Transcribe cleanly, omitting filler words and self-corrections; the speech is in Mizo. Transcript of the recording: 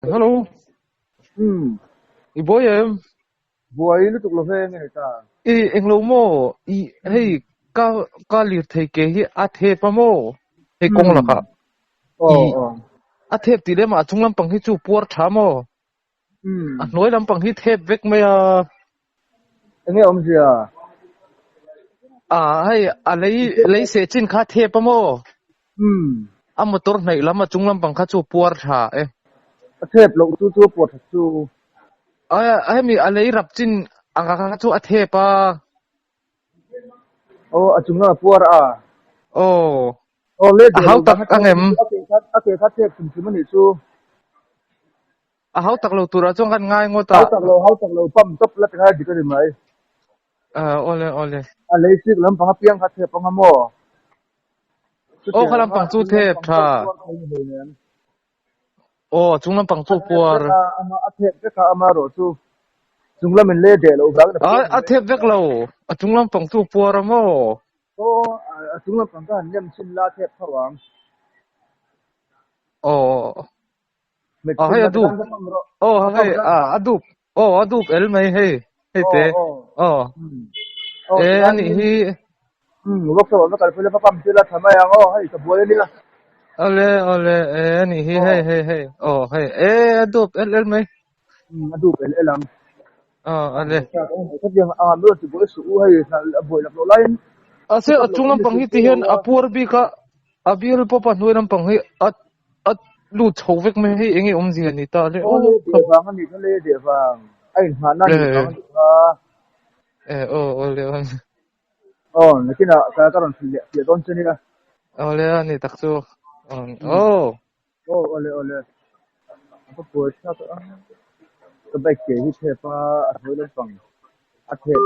Hello. Umm. I buai em? Buai lutuk lo ve nge ta. I englo maw? I hei Umm. ka ka lirthei ke hi a thep a maw? Hei kawng Umm. lakah Aw i aw. a thep tih lem ah a chung lampang hi chu puar tha maw? Umm. A hnuai lampang hi thep vek mai a. Enge awmzia? A hei a lei lei seh chin kha thep a maw? Umm. A motor hnaih lam a chung lampang kha chu puar tha e. A thep loh chu chu puar that chu. A hemi a lei rap chin ang kha chu a thep a. Aw a chung lam a puar a. Aw. Aw le A deh hau loh tak vang a ang thep em? chu a ke kha a ke kha thep hrim hrim a nih chu. A hau tak lo turah chuan kan ngai ngawt a. Hau tak lo hau tak lo pump tawp la tikha dik a ni mai. Awle awle. A lei chik lampang apiang kha thep anga maw? Aw Chutiang kha ang kha lampang a chu chung thep lampang tha. pawh puar thei ni hleinem. Aw a chung lampang A chu thep puar. vek a ama a thep vek a amarawh chu chung lamin le deh loh vangin a A puar ni a mai thep a vek nia. lo a chung lampang chu puar a maw? Aw a chung lampang kha han nem chhin la a thep tho ang. Aw Met a chhin hei la a dup tikhan va pump rawh aw va hei pump la. a a dup aw a dup el mai hei hei Aw te aw aw umm aw e tikhan anih in hi umm workshop ah va kalpui la va pump tir la tha mai ang aw hei ka buai ania. Awle awle e anih hi Aw hei hei hei aw hei e a dup el el mai. Umm a dup el el ang. Aw ale. Khatiang anga mi rawn ti buai suh u hei a buai lak loh laiin A se pick a up loh chung kan ni lampang hrim hi si ti lo hian a. a puar bik a a bial pawp a hnuai lampang hi a a lut chho vek mai hei enge awmzia ni ta le Aw aw le deh vang a nih kha le deh vang a inngahna a le nih vang a nih kha. E aw aw le aw. Aw nakinah ka ka rawn hrilh leh piah dawn che nia. Aw le a ni tak chu aw. Aw awle awle a va buai thlak a ka bike ke hi thep a a hnuai lampang a thep.